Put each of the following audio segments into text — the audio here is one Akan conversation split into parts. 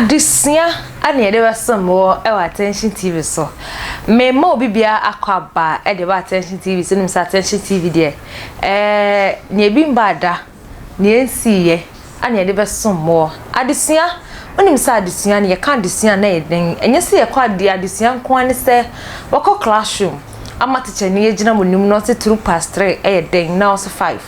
Adesua na yɛde bɛsom wɔ wɔ Attention TV so. Mema obi biara akɔ aba de ba Attention TV so. Nim sɛ Attention TV deɛ, ɛɛ nea ebi mba da, nea ensiiɛ na yɛde bɛsom wɔ. Adesua, wonim sɛ adesua no yɛka adesua na ɛyɛ den. Ɛnyɛ sɛ yɛkɔ ade adesua nko ara ne sɛ wɔkɔ classroom ama tikyani agyina mo anim na ɔse 2 past 3 ɛyɛ dɛn na ɔse 5.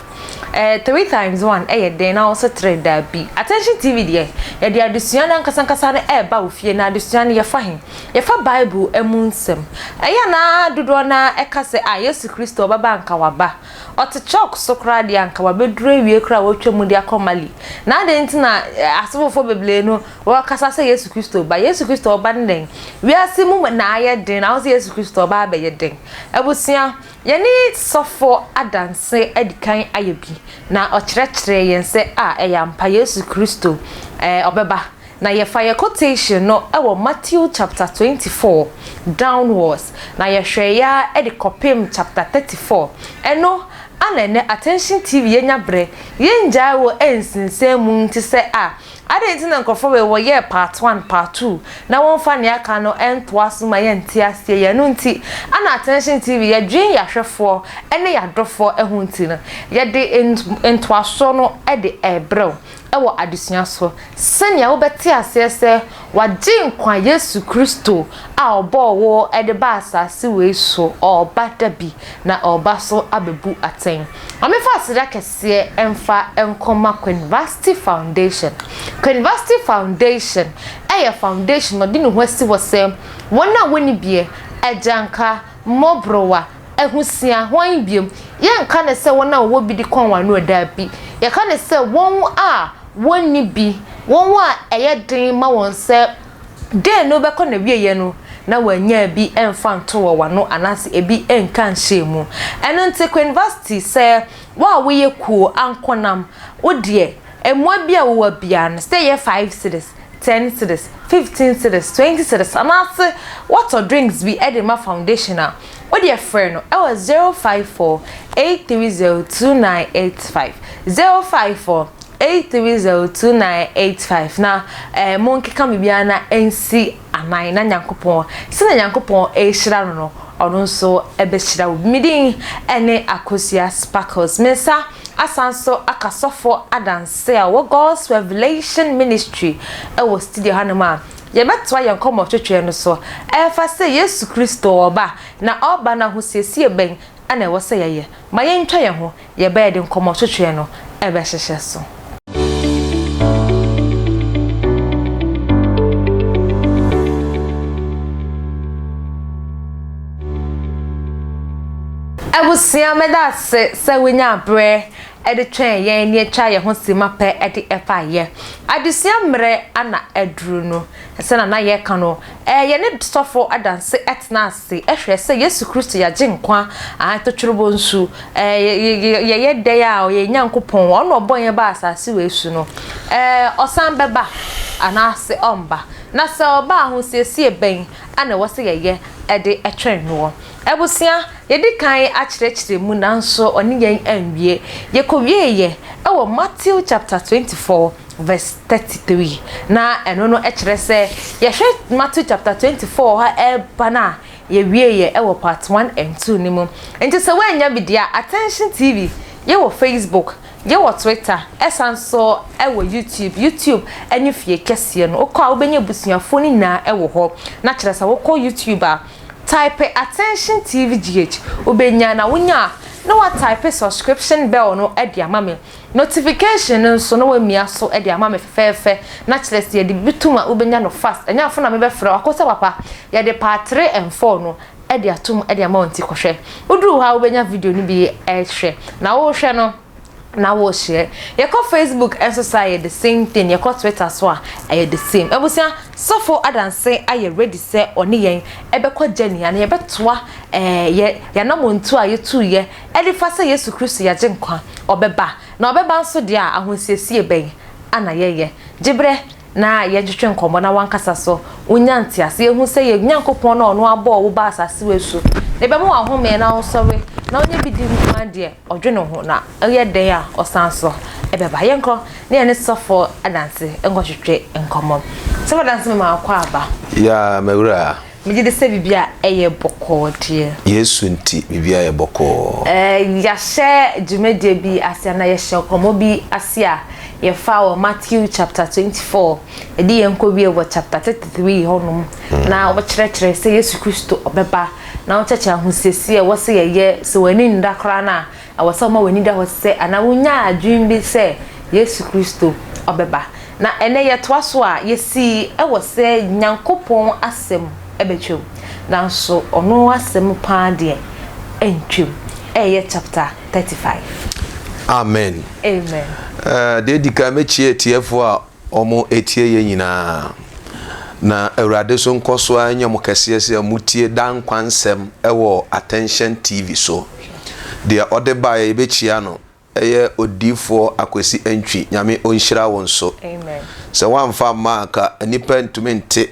Eh, 3 times 1 ɛyɛ dɛn na ɔse 3 daabi. Attention TV deɛ, yɛde adesua no ankasa ankasa no ɛreba wo fie na adesua no yɛfa he? Yɛfa Bible mu nsɛm. Ɛyɛ a na dodoɔ no ara ɛka sɛ, ah, Yesu Kristo ɔbɛba anka waba. Ɔte chalk so koraa deɛ anka wabɛduru awie koraa a watwa mu de akɔ Mali. Na adɛn nti na asɔfofoɔ bebree no wɔkasa sɛ Yesu Kristo ba? Yesu Kristo ɔba ne dɛn? Wiase mu na ayɛ den na wo sɛ Yesu Kristo ɔba abɛyɛ den? Abusua, yɛne sɔfo adanse adi kan ayɛ bi na ɔkyerɛkyerɛɛ yɛn sɛ a ɛyɛ ampa Yesu Kristo eh, ɔbɛba. Na yɛfa yɛ quotation no wɔ Matthew chapter 24 downwards na yɛhwɛeɛ ara de kɔpem chapter 34. Ɛno ana ɛnɛ Attention TV yɛnya berɛ yɛngyae wɔ nsinsɛn mu nti sɛ a adɛn nti na nkurɔfoɔ wei wɔyɛɛ part 1 part 2 na wɔmfa nea aka no ntoa so ma yɛnte aseɛ yɛ ɛno nti ana Attention TV yɛdwen yɛahwɛfoɔ ne yɛadɔfoɔ ho nti no yɛde ntoasoɔ no de ɛrebrɛ wo wɔ adesua so sɛnea wobɛte aseɛ sɛ w'Agyenkwa Yesu Kristo a ɔbɔɔ wo de baa asase wei so, ɔreba da bi, na ɔreba so abɛbu atɛn. Ma memfa aseda kɛseɛ mfa nkɔma Quinvasti Foundation. Quinvasti Foundation yɛ foundation a ɔde ne ho asi hɔ sɛ wɔn a wɔnni bie, agyanka, mmɔborowa, Ahusua, hwan bio? Yɛnka no sɛ wɔn a wɔwɔ bi de kɔn wɔn ano ɛ, dabi. Yɛka no sɛ wɔn a wɔnni bi, wɔn a ɛyɛ den ma wɔn sɛ dɛn no bɛkɔ n'awieeɛ no na wɔannya bi mfa nto wɔn ano anaasɛ ebi nka nhyɛɛ mu. Ɛno nti, Queen Vasti, sɛ wo a woyɛ kuo ankonam, wo deɛ, mmoa bi a wowɔ biara no, sɛ ɛyɛ 5 cedis, 10 cedis, 15 cedis, 20 cedis, anaasɛ wɔtɔ drinks bi de ma foundation a, wodeɛ frɛ no ɛwɔ 054 830 2985, 054 830 2985 na mo nkeka biribiara na ɛnsi anan na Nyankopɔn sɛnea Nyankopɔn ɛrehyira no no ɔno nso ɛbɛhyira wo. Medin ɛne Akosua Sparkles. Me nsa asan so aka sɔfo adanse a wɔ God's Revelation Ministry ɛwɔ studio hanom a yɛbɛtoa yɛn nkɔmmɔ twetwe no so ɛfa sɛ Yesu Kristo ɔba na ɔba no ahosiesie bɛn ɛna ɛwɔ sɛ yɛyɛ. Ma yɛntwa yɛn ho, yɛbɛyɛ de nkɔmmɔ twetwe no ɛbɛhyehyɛ so. Abusua, mɛda ase sɛ wonya aberɛ ɛde twɛn yɛn ne atwa yɛn ho sima pɛ ɛde ɛfa yɛ adesua mmerɛ ana aduru no. Sɛ na yɛka no, yɛne sɔfo adanse ɛtena ase ɛhwɛ sɛ Yesu Kristo yɛagye nkwa atotwerɛbɔ nsu, yɛyɛ dɛn a ɔyɛ Nyankopɔn, ɔno ɔbɔ yɛn ba asase wei so no, ɔsan bɛba anaasɛ ɔmba? Na sɛ ɔba ahosiesie bɛn ana ɛwɔ sɛ yɛyɛ ɛde ɛtwɛn noɔ? Abusua, yɛdi kan akyerɛkyerɛ mu nanso ɔne yɛn anwie. Yɛkɔwieeɛ ɛwɔ Matthew chapter 24 verse 33 na ɛno no kyerɛ sɛ yɛhwɛ Matthew chapter 24 ha ɛreba no a yɛwieeɛ ɛwɔ part 1 and 2 no mu. Nti sɛ woannya bi deɛ a, Attention TV yɛwɔ Facebook, yɛwɔ Twitter, ɛsan so ɛwɔ YouTube. YouTube ɛne fie kɛseɛ no, wokɔ a wobɛnya abusuafoɔ no nyinaa ɛwɔ hɔ. Na kyerɛ sɛ wokɔ YouTube a, type Attention TV GH, wobɛnya. Na wonya a na watype subscription bell no de ama me, notification no nso na wamia so de ama me fɛfɛɛfɛ, na kyerɛ sɛ yɛde bi tum a wobɛnya no fast. Ɛnyɛ afo na mebɛfrɛ wako sɛ papa yɛde part 3 and 4 no de atom de ama wo. Nti kɔhwɛ, woduru hɔ a wobɛnya video no bi ɛhwɛ na wohwɛ no na wɔrehyɛ. Yɛkɔ Facebook nso saa, yɛ the same thing. Yɛkɔ Twitter so a, ɛyɛ the same. Abusua, sɔfo adanse ayɛ ready sɛ ɔne yɛn ɛbɛkɔ journey ana yɛbɛtoa yɛ yɛanamontu a yɛtuuyɛ ɛde fa sɛ Yesu Kristo yɛagye nkwa ɔbɛba na ɔbɛba nso deɛ a ahosiesie bɛn ana yɛyɛ. Gye na yɛntwetwe nkɔmmɔ na wankasa so wonya ntease ehu sɛ yɛ Nyankopɔn na ɔno abɔɔ wo ba asase wei so na ɛbɛma wahome na wosɔre na wonyɛ bi di nko deɛ ɔdwene ho na ɛyɛ dɛn a ɔsan so ɛbɛba. Yɛnkɔ na yɛne sɔfo adanse nkɔtwetwe nkɔmmɔ. Sɛ wadanse me ma akɔ aba. Ya mawura. Megye di sɛ biribi a ɛyɛ bɔkɔɔ deɛ. Yesu nti biribi ayɛ bɔkɔɔ. Ɛɛ yɛahyɛ dwumadie bi ase anaa yɛhyɛ nkɔmmɔ bi ase a yɛfa wɔ Matthew chapter 24 ɛde yɛn kɔ wie wɔ chapter 33 hɔnom na wɔkyerɛkyerɛ sɛ Yesu Kristo ɔbɛba na wɔkyerɛkyerɛ ahosiesie a ɛwɔ sɛ yɛyɛ sɛ w'ani nda koraa no a ɛwɔ sɛ ɔma w'ani da hɔ sɛ anaa wonya adwene bi sɛ Yesu Kristo ɔbɛba. Na ɛnɛ yɛtoa so a yɛsii ɛwɔ sɛ Nyankopɔn asɛm ɛbɛtwam nanso ɔno asɛm paa deɛ ɛntwam. Ɛyɛ chapter 35. Amen. Amen. Deɛ edi kan mɛkyia atiefoɔ a wɔn etie yɛn nyinaa. Na Awurade so nkɔ so ara nyɛ mo kɛseɛ sɛ motie daa nkwa nsɛm ɛwɔ Attention TV so. Deɛ ɔde baeɛ yɛbɛkyia no ɛyɛ odiyifoɔ Akwasi Antwi. Nyame ɔnhyira wo nso. Amen. Sɛ woamfa amma anka nnipa ntumi nte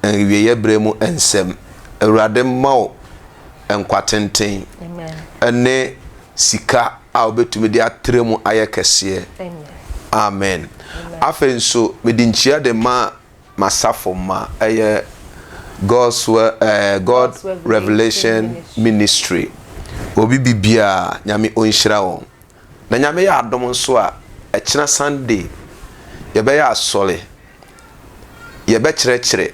awieeɛ berɛ mu nsɛm. Awurade mma wo nkwa tenten ne sika a wobɛtumi de atrɛ mu ayɛ kɛseɛ. Amen. Afei nso mede nkyia de ma m'asafo mma ɛyɛ God's, God Revelation Ministry. Obi bibiara Nyame ɔnhyira wɔn. Na Nyame yɛ adom nso a ɛkyena Sunday yɛbɛyɛ asɔre, yɛbɛkyerɛkyerɛ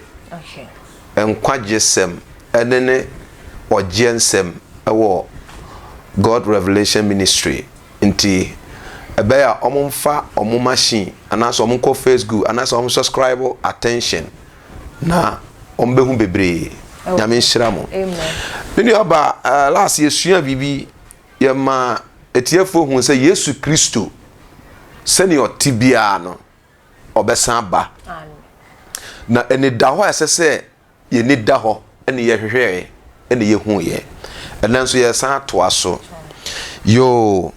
nkwagye-sɛm ɛne ne ɔgyeɛ nsɛm ɛwɔ God Revelation Ministry. Nti ɛbɛyɛ a wɔn mfa wɔn machine anaasɛ wɔn nkɔ Facebook anaasɛ wɔn subscribe Attention na wɔn bɛhu bebree. Nyame nhyira mo. Me nua ba, last yɛsua biribi, yɛma atiefoɔ hu sɛ Yesu Kristo sɛnea ɔte biara no ɔbɛsan aba. Na anidahɔ a ɛsɛ sɛ yɛni da hɔ ne yɛhwehwɛɛ ne yɛhuiɛ. Ɛnɛ nso yɛsan atoa so. Yoo,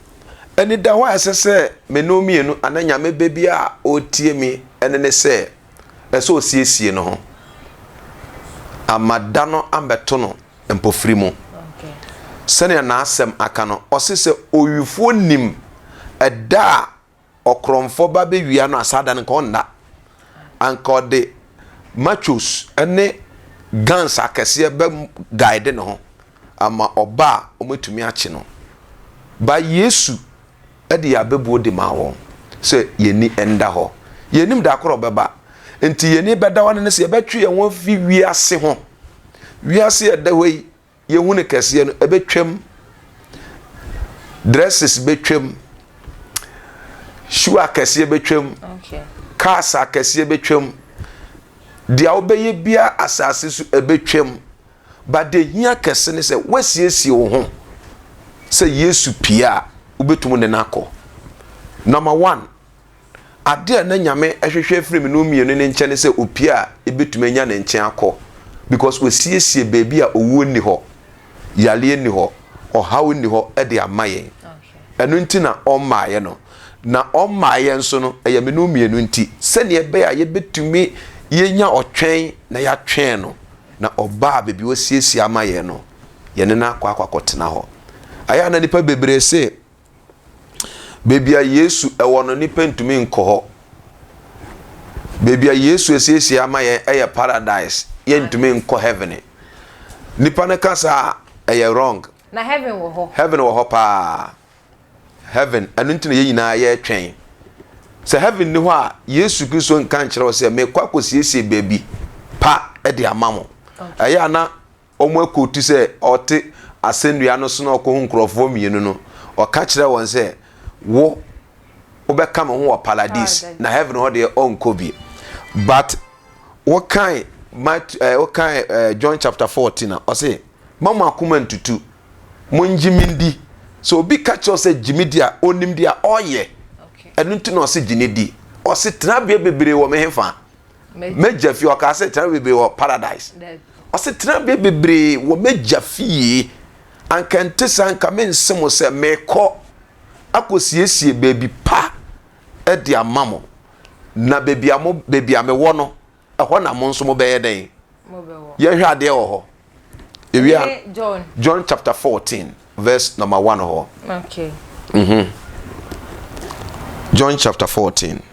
anidahɔ a ɛsɛ sɛ me ne mmienu anaa Nyame bɛ bi a ɔretie mi ɛne ne sɛ ɛsɛ ɔsiesie ne ho ama da no ambɛto no mpofiri mu. Sɛnea n'asɛm aka no, ɔse sɛ owifoɔ nim ɛda a ɔkorɔmfoɔ ba bɛwia no a, saa da no nka ɔnna. Anka ɔde machos ne guns akɛseɛ bɛ guide ne ho ama ɔba a wɔatumi akye no. Ba Yesu de yɛn abɛbuo de maa wɔn sɛ yɛn ani nda hɔ. Yɛnnim da koro a ɔbɛba. Nti yɛn ani bɛda hɔ no ne sɛ yɛbɛtwe yɛn ho afi wiase ho. Wiase a ɛda hɔ yi, yɛhu no kɛseɛ no, ɛbɛtwam. Dresses bɛtwam. Shoe akɛseɛ bɛtwam. Cars akɛseɛ bɛtwam. Deɛ wobɛyɛ biara asase so ɛbɛtwam. But deɛ hia kɛse ne sɛ woasiesie wo ho sɛ Yesu pie a wobɛtumi ne no akɔ. Number one, Ade a na Nyame hwehwɛ afiri me no mmienu no nkyɛn ne sɛ opie a ebetumi anya ne nkyɛn akɔ because wasiesie baabi a owuo nni hɔ, yareɛ nni hɔ, ɔhaw nni hɔ de ama yɛn. Ɛno nti na ɔmmaeɛ no. Na ɔmmaeɛ nso no, ɛyɛ me no mmienu nti, sɛdeɛ ɛbɛyɛ a yɛbɛtumi yɛnya ɔtwɛn na yɛatwɛn no, na ɔbaa baabi wasiesie ama yɛn no, yɛne no akɔ akɔ akɔtena hɔ. Ayɛ a na nnipa bebree se, Baabi a Yesu wɔ no, nnipa ntumi nkɔ hɔ. Baabi a Yesu asiesie ama yɛn yɛ paradise. Yɛntumi nkɔ heaven. Nipa no ka saa ɛyɛ wrong. Na heaven wɔ hɔ. Heaven wɔ hɔ paa. Heaven, ɛno nti na yɛn nyinaa yɛretwɛn. Sɛ heaven ni hɔ a, Yesu Kristo nka nkyerɛ wo sɛ mekɔ akɔsiesie baabi pa de ama mo. Ɛyɛ a na wɔakootu sɛ ɔte asɛnnua no so na ɔkɔhu nkurɔfoɔ mmienu no, ɔka kyerɛɛ wɔn sɛ, Wo, wobɛka me ho wɔ paradise, na heaven hɔ deɛ ɔnkɔ bi. But wokan Matthew, eh, wokan eh, John chapter 14 a, ɔse, ma mo akoma ntutu, mongye me ndi. Sɛ obi ka kyerɛ sɛ gye me di a, ɔnim deɛ ɔyɛ. Ɛno nti na ɔse gye ne di. Ɔse tenabea bebree wɔ me hefa. M'agya fie, ɔkaa sɛ tenabea bebree wɔ paradise. Ɔse tenabea bebree wɔ m'agya fie. Anka nte saa anka mense mo sɛ mekɔ akɔsiesie baabi pa de ama mo. Na baabi a mo baabi a mewɔ no, ɛhɔ na mo nso mobɛyɛ dɛn? Yɛhwɛ adeɛ wɔ hɔ. Ewia John. John chapter 14 verse number 1 hɔ. Okay. John chapter 14.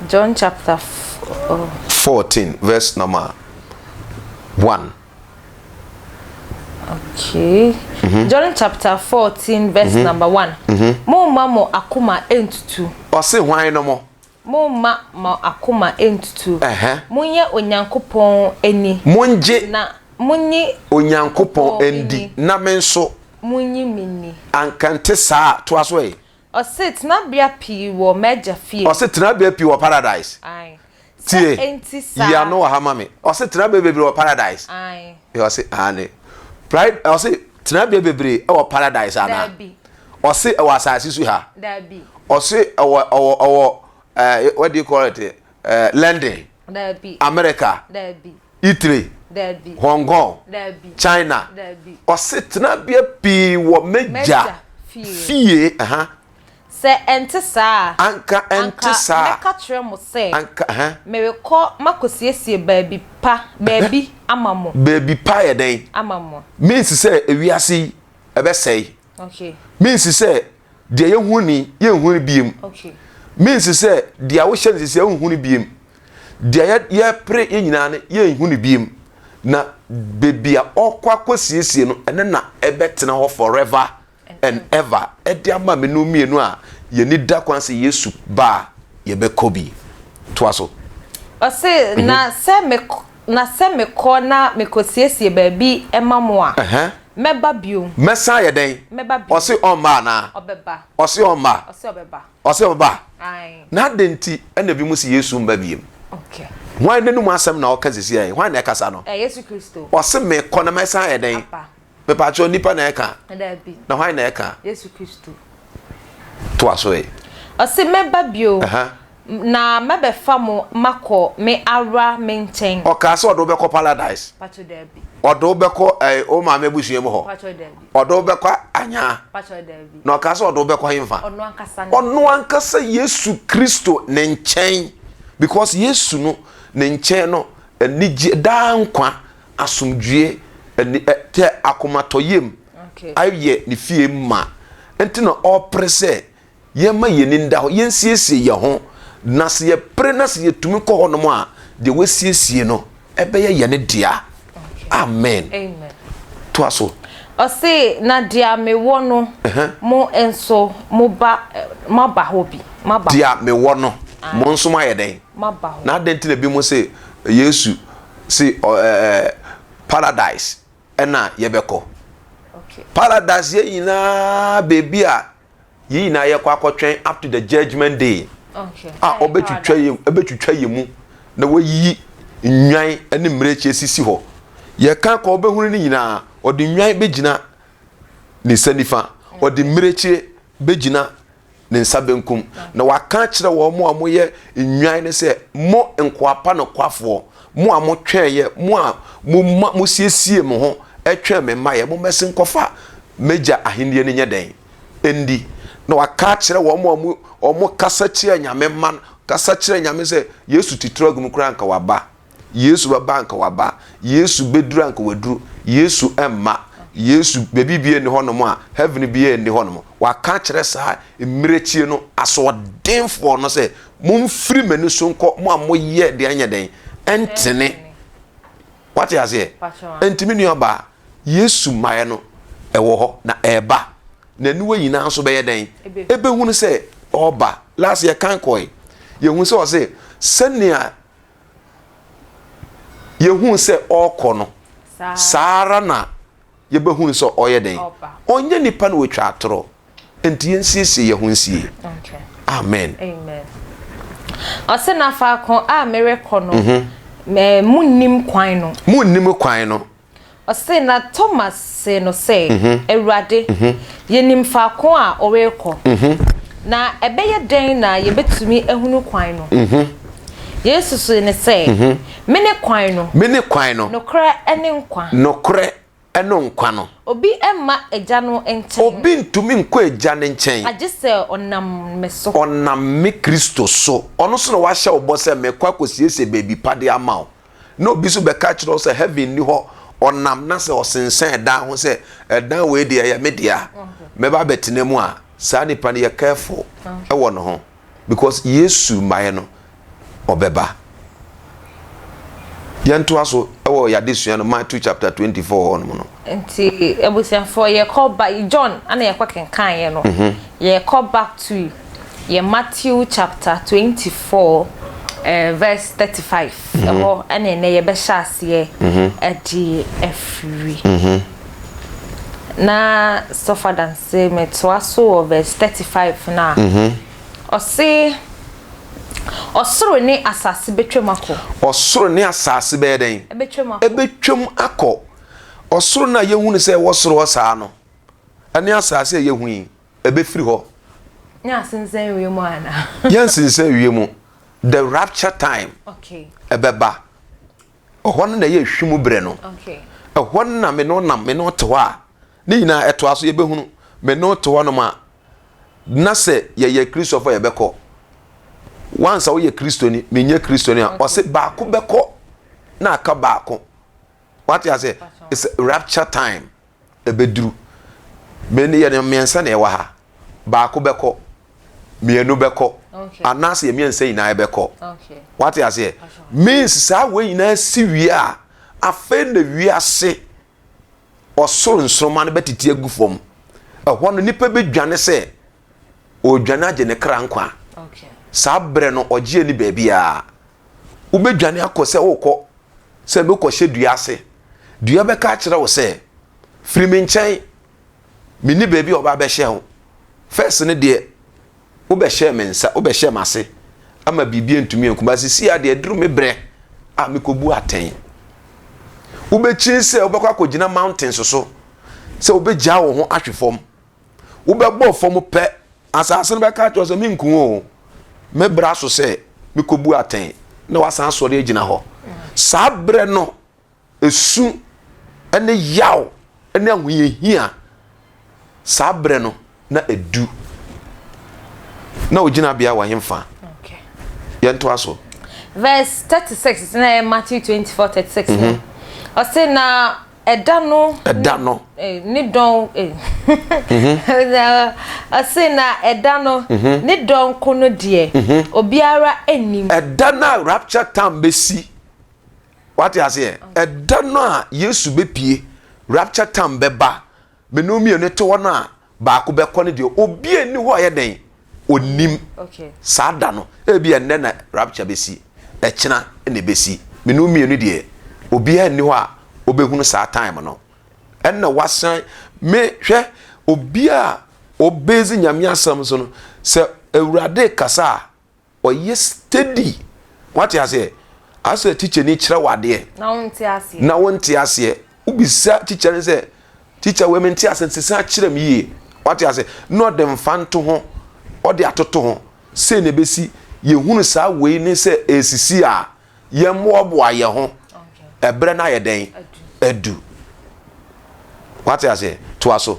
John chapter. 14 verse number 1. Okay. John chapter 14 verse number 1. Momma mo akoma ntutu. Ɔse hwan no mo? Momma mo akoma ntutu. Ɛhɛ. Monyɛ Onyankopɔn ani. Mongye. Na monye Onyankopɔn ndi na me nso. Monyi me nni. Anka nte saa a, toa so ɛ. Ɔse tenabea pii wɔ m'agya fie. Ɔse tenabea pii wɔ paradise. Ae. Tie, Sɛ enti saa. Yi ano wɔ ha ma me. Ɔse tenabea bebree wɔ paradise. Ae. Ɔse aane. Pride, ɔse tenabea bebree wɔ paradise anaa? Daabi. Ɔse ɛwɔ asase so ha. Daabi. Ɔse ɛwɔ ɛwɔ ɛwɔ ɛɛ what do you call it? Ɛɛ London. Daabi. America. Daabi. Italy. Daabi. Hong Kong. Daabi. China. Daabi. Ɔse tenabea pii wɔ m'agya fie. Fie. Aha. Sɛ ɛnte saa a. Anka ɛnte saa a. Anka mɛka kyerɛ mo sɛ. Anka, ɛhɛn. Merekɔ makɔsiesie baabi pa, baabi ama mo. Baabi pa yɛ dɛn? Ama mo. Means sɛ ewiase yi ɛbɛsɛe. Okay. Means sɛ deɛ yɛhu ni yɛnhu no biem. Okay. Means sɛ deɛ wohyɛ no sisi wonhu no biem. Deɛ yɛpere yɛn nyinaa no yɛnhu no biem. Na baabi a ɔkɔ akɔsiesie no ɛno na ɛbɛtena hɔ forever and ever ɛde ama me no mmienu a yɛni da kwan sɛ Yesu ba a yɛbɛkɔ bi. Toa so. Ɔse na sɛ me na sɛ mekɔ na mekɔsiesie baabi ma mo a, mɛba bio. Mɛsan ayɛ dɛn? Mɛba bio. Ɔse ɔmma anaa? Ɔbɛba. Ɔse ɔmma? Ɔse ɔbɛba. Ɔse ɔbɛba? Ae. Na adɛn nti na ebinom se Yesu mma biom? Okay. Hwan n'anum asɛm na ɔka sisi yi? Hwan na ɛkasa no? Ɛ Yesu Kristo. Ɔse mekɔ na mɛsan ayɛ dɛn? Aba. Mepaakyɛw nipa na ɛka? Dabi. Na hwan na ɛka? Yesu Kristo. Toa so ɛ. Ɔse mɛba bio. Na mɛbɛfa mo makɔ me ara me nkyɛn. Ɔkaa sɛ ɔde wo bɛkɔ paradise. Pacho dabi. Ɔde wo bɛkɔ ɛɛ wo maame abusua mu hɔ. Pacho dabi. Ɔde wo bɛkɔ anyaa. Pacho dabi. Na ɔkaa sɛ ɔde wo bɛkɔ hemfa? Ɔno ankasa ne. Ɔno ankasa Yesu Kristo ne nkyɛn because Yesu no ne nkyɛn no anigye daa nkwa asomdwie ani ɛ tɛ akomatɔyam ayɛ ne fie ma nti na ɔpere sɛ Yɛmma yɛn ani nda hɔ, yɛnsiesie yɛn ho, na sɛ yɛpere na sɛ yɛtumi kɔ hɔnom a, deɛ wasiesie no ɛbɛyɛ yɛn dea. Amen. Toa so. Ɔse, na deɛ mewɔ no, mo nso moba, moaba hɔ bi. Moaba hɔ. Deɛ mewɔ no, mo nso moayɛ dɛn? Moaba hɔ. Na adɛn nti na ebinom se Yesu se ɔ ɛɛ paradise ɛna yɛbɛkɔ? Paradise yɛ nyinaa baabi a Yɛn nyinaa yɛkɔ akɔtwɛn up to the judgement day a ɔbɛtwitwa yɛ ɛbɛtwitwa yɛ mu na wayiyi nnwan ne mmirekyie sisi hɔ. Yɛka kɔ ɔbɛhunu ne nyinaa ɔde nnwan bɛgyina ne nsa nifa ɔde mmirekyie bɛgyina ne nsa benkum na waka akyerɛ wɔn a wɔyɛ nnwan no sɛ mo nkoa pa nokwafoɔ mo a motwɛn yɛ mo a mo ma mosiesie mo ho ɛtwɛn me mma yɛ mo mmɛsen kɔfa m'agya ahenni no nyɛ dɛn ndi. Na waka akyerɛ wɔn a wɔn kasa kyerɛ Nyame mma no, kasa kyerɛ Nyame sɛ Yesu te trɔg mu koraa anka waba, Yesu bɛba anka waba, Yesu bɛduru anka waduru, Yesu mma, Yesu baabi biara nni hɔnom a, heaven biara nni hɔnom. Waka akyerɛ saa mmirekyie no asoɔdenfoɔ no sɛ, momfiri m'ani so nkɔ, mo a moyɛ deɛ ɛnyɛ dɛn, ɛntene. Wate aseɛ? Enti me nuabaa, Yesu mmaeɛ no, ɛwɔ hɔ, na ɛreba. Na aniwa nyinaa nso bɛyɛ dɛn? Ɛbɛhunu sɛ ɔreba. Last yɛkan kɔe. Yɛhu sɛ ɔse, sɛnea yɛhu sɛ ɔrekɔ no, saa ara na yɛbɛhunu sɛ ɔyɛ dɛn? Ɔnyɛ nipa na ɔtwa atorɔ. Enti yɛnsiesie yɛn ho nsie. Amen. Amen. Ɔse na faako a merekɔ no, mhm. munnim kwan no. Munnim kwan no. Ɔse na Thomas see no sɛ, mhm. Awurade, mhm. yɛnim faako a ɔrekɔ, na ɛbɛyɛ dɛn na yɛbɛtumi ahunu kwan no? Yesu see no sɛ, Mene kwan no. Mene kwan no. Nokorɛ ne nkwa. Nokorɛ ne nkwa no. Obi mma Agya no nkyɛn. Obi ntumi nkɔ Agya no nkyɛn. Agye sɛ ɔnam me so. Ɔnam me Kristo so. Ɔno so na wahyɛ wo bɔ sɛ mekɔ akɔsiesie baabi pa de ama wo. Na obi nso bɛka kyerɛ wo sɛ heaven nni hɔ. Ɔnam na sɛ ɔsensɛn ɛdan ho sɛ ɛdan wei deɛ ɛyɛ me dea. Mɛba abɛtena mu a, saa nipa no yɛ careful wɔ ne ho because Yesu mmaeɛ no ɔbɛba. Yɛntoa so wɔ yɛn adesua no Matthew chapter 24 hɔ nom no. Nti abusuafoɔ yɛkɔ ba John ana yɛkɔ kenkan yɛ no. Mm-hmm. Yɛkɔ back to yɛ Matthew chapter 24 eh, verse 35. Mm-hmm. Ɛhɔ ɛna ɛnɛ yɛbɛhyɛ aseɛ mm-hmm. ɛde afiri. Mm-hmm. Na sɔfo adanse metoa so wɔ verse 35 na. Mm-hmm. Ɔse Ɔsoro ne asase bɛtwam akɔ. Ɔsoro ne asase bɛyɛ dɛn? Ɛbɛtwam akɔ. Ɛbɛtwam akɔ. Ɔsoro no a yɛhu no sɛ ɛwɔ soro hɔ saa no, ɛne asase a yɛhu yi, ɛbɛfiri hɔ. Ne asensɛn wiem anaa? Yɛnsensɛn wiem. The rapture time. Okay. Ɛbɛba. Ɛhɔ no na ɛyɛ hwim berɛ no. Okay. Ɛhɔ no na me ne wo nam, me ne wo te hɔ a, ne nyinaa ɛtoa so yɛbɛhunu. Me ne wo te hɔ nom a, na sɛ yɛyɛ Kristofo a yɛbɛkɔ. Once a woyɛ Kristoni, menyɛ Kristoni a, ɔse baako bɛkɔ na aka baako. Wate ase? It's rapture time. Ɛbɛduru. Me ne yɛn mmiɛnsa na ɛwɔ ha. Baako bɛkɔ, mmienu bɛkɔ, anaasɛ yɛn mmiɛnsa nyinaa bɛkɔ. Wate aseɛ? Means saa wei nyinaa si wie a, afei na wiase ɔsoro nsoromma no bɛtete agu fam. Ɛhɔ no, nipa bɛdwane sɛ ɔredwane agye ne kra nkwa. Saa berɛ no, ɔgyeɛ ni baabiara. Wobɛdwane akɔ sɛ wokɔ sɛ mekɔhyɛ dua ase. Dua bɛka akyerɛ wo sɛ, firi me nkyɛn, menni baabi a ɔba bɛhyɛ ho. First no deɛ, Wobɛhyɛɛ me nsa, wobɛhyɛɛ m'ase ama biribi antumi anku me. Seesei ara deɛ aduru me berɛ a mekɔbu atɛn. Wobɛkyini sɛ wobɛkɔ akɔgyina mountains so sɛ wobɛgyaa wo ho ahwe fam. Wobɛbɔ fam pɛ, asase no bɛka akyerɛ sɛ menku wo o. Me berɛ aso sɛ mekɔbu atɛn na wasan asɔre agyina hɔ. Saa berɛ no, esu ne yaw ne ahohiahia saa berɛ no na edu na ogyina bea wɔ hemfa yɛntoa so. Verse 36 na ɛyɛ Matthew 24 36 no mhm. ɔse na ɛda no ɛda no eh, ne dɔn eh. mhm. ɔse na ɛda no mhm. ne dɔn ko no deɛ obiara nnim ɛda no a rapture time bɛsi Wate aseɛ? Ɛda no a Yesu bɛpie, rapture time bɛba, me ne wo mmienu te hɔ no a, baako bɛkɔ no deɛ, obi nni hɔ a ɔyɛ dɛn? Ɔnim saa da no. Ebi ɛnnɛ na rapture bɛsi, ɛkyena na ɛbɛsi. Me ne wo mmienu deɛ, obiara nni hɔ a ɔbɛhunu saa time no. Ɛnna wasan, me, hwɛ, obi a ɔbɛzi Nyame asɛm so no, sɛ Awurade kasa a, ɔyɛ steady wate aseɛ asɛ teacher ni kyerɛ wo adeɛ na wonte aseɛ na wonte aseɛ wobisa teacher no sɛ teacher wei mente aseɛ nsesa kyerɛ me yie wate aseɛ na ɔde mfa nto ho ɔde atoto ho sei na ɛbɛsi yɛhunu saa wei ne sɛ ɛsisi a yɛmmoaboa yɛn ho ɛberɛ no ayɛ dɛn adu wate aseɛ toa so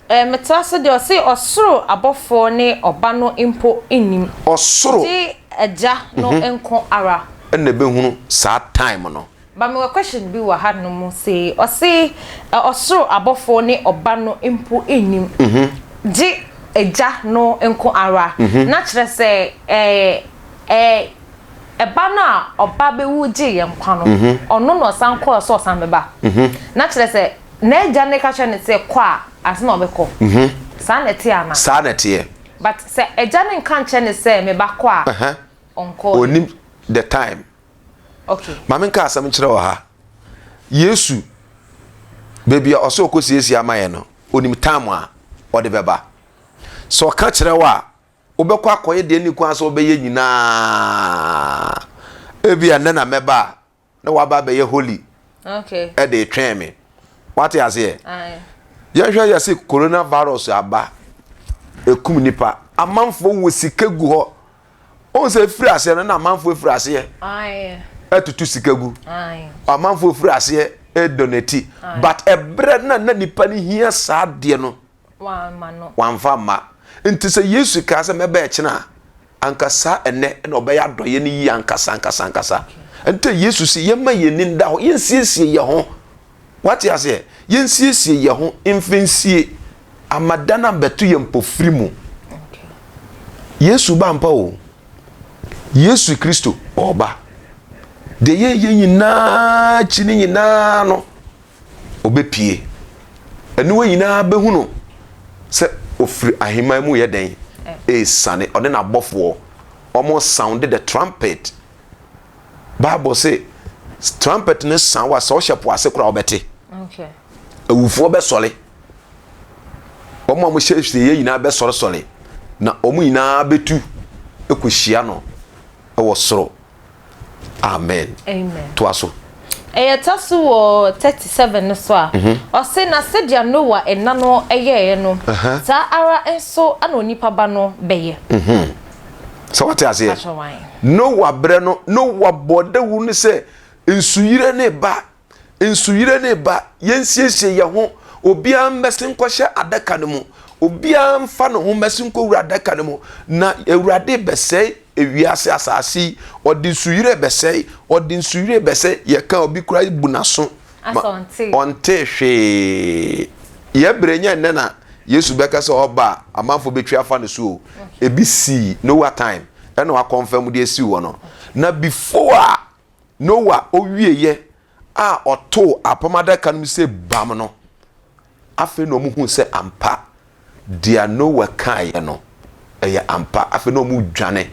Eh, metoa so deɛ ɔse ɔsoro abɔfoɔ ne ɔba no mpo nnim. Ɔsoro. Gye agya no mhm. nko ara. Ɛna ɛbɛhunu saa time no. But mewɔ question bi wɔ ha nom sei ɔse ɔsoro abɔfoɔ ne ɔba no mpo nnim. Mhm. Gye agya no nko ara. Mhm. Na kyerɛ sɛ ɛɛ ɛɛ Ɛba no a ɔba bɛwu gyee yɛn nkwa no, ɔno na ɔsan kɔɔ sɛ ɔsan bɛba. Na kyerɛ sɛ, n'agya no ka kyerɛ no sɛ kɔ a, ansa na ɔbɛkɔ. Saa na ɛteɛ anaa? Saa na ɛteɛ. But sɛ agya no nka nkyerɛ no sɛ me ba kɔ a, ɔnkɔ. Ɔnnim the time. Okay. Ma menka asɛm nkyerɛ wɔ ha. Yesu, baabi a ɔsɛ ɔkɔsiesie ama yɛn no, ɔnim time a ɔde bɛba. Sɛ ɔka kyerɛ wo a, Wobɛkɔ akɔyɛ deɛ ɛnni kwan sɛ wobɛyɛ nyinaa. Ebia nnɛ na mɛba a, na waba abɛyɛ holy ɛde retwɛn me. Wate aseɛ? Yɛhwɛ yɛse coronavirus aba, ɛkum nipa. Amanfoɔ wɔ sika gu hɔ. Wohu sɛ ɛfiri aseɛ no na amanfoɔ ɛfiri aseɛ ɛtutu sika gu. Amanfoɔ ɛfiri aseɛ ɛdonati. But ɛberɛ na na nipa no hia saa adeɛ no, Wamma Wamfa amma. Nti sɛ Yesu kaa sɛ mɛba ɛkyena a, anka saa ɛnnɛ na ɔbɛyɛ adɔeɛ no yie ankasa ankasa ankasa. Nti Yesu se yɛmma yɛn ani nda hɔ, yɛnsiesie yɛn ho. Wate aseɛ? Yɛnsiesie yɛn ho mfa nsie ama da no abɛto yɛn mpofiri mu. Yesu ba ampa o. Yesu Kristo ɔreba. Deɛ yɛyɛ nyinaa akyi no nyinaa no, ɔbɛpue. Aniwa nyinaa bɛhu no sɛ ɔfiri ahemman mu yɛ dɛn? Ɛresiane. Ɔne n'abɔfoɔ, wɔn sound the trumpet. Bible se trumpet no sound a sɛ ɔhyɛ po ase koraa wobɛte. Awufoɔ bɛsɔre. Wɔn a wɔhyɛ hwee nyinaa bɛsɔresɔre na wɔn nyinaa bɛtu kɔhyia no wɔ soro. Amen. Amen. Toa so. Ɛyɛ ta so wɔ 37 no so a, ɔse, Na sɛdeɛ Noa nna no yɛeɛ no, saa ara nso na Onipa Ba no bɛyɛ. Sɛ wate aseɛ? Noa berɛ no, Noa bɔɔ dawuro no sɛ nsuyire no reba. Nsuyire no reba, yɛnsiesie yɛn ho, obiara mmɛsen nkɔhyɛ adaka no mu, obiara mfa ne ho mmɛsen nkɔwura adaka no mu, na Awurade bɛsɛe ewiase asase yi, ɔde nsuyire bɛsɛe, ɔde nsuyire bɛsɛe, yɛka obi koraa bu n'aso ma ɔnte hwee. Yɛ berɛ nyɛ nnɛ na Yesu bɛka sɛ ɔba a amanfoɔ bɛtwi afa no so o, ebi sii Noah time ɛna wakɔnfɛm de asi hɔ no, na before a Noa owieeɛ a ɔtoo apam adaka no mu sɛ bam no, afei na wɔhuu sɛ ampa, deɛ Noa kaeɛ no, ɛyɛ ampa. Afei na wɔredwane.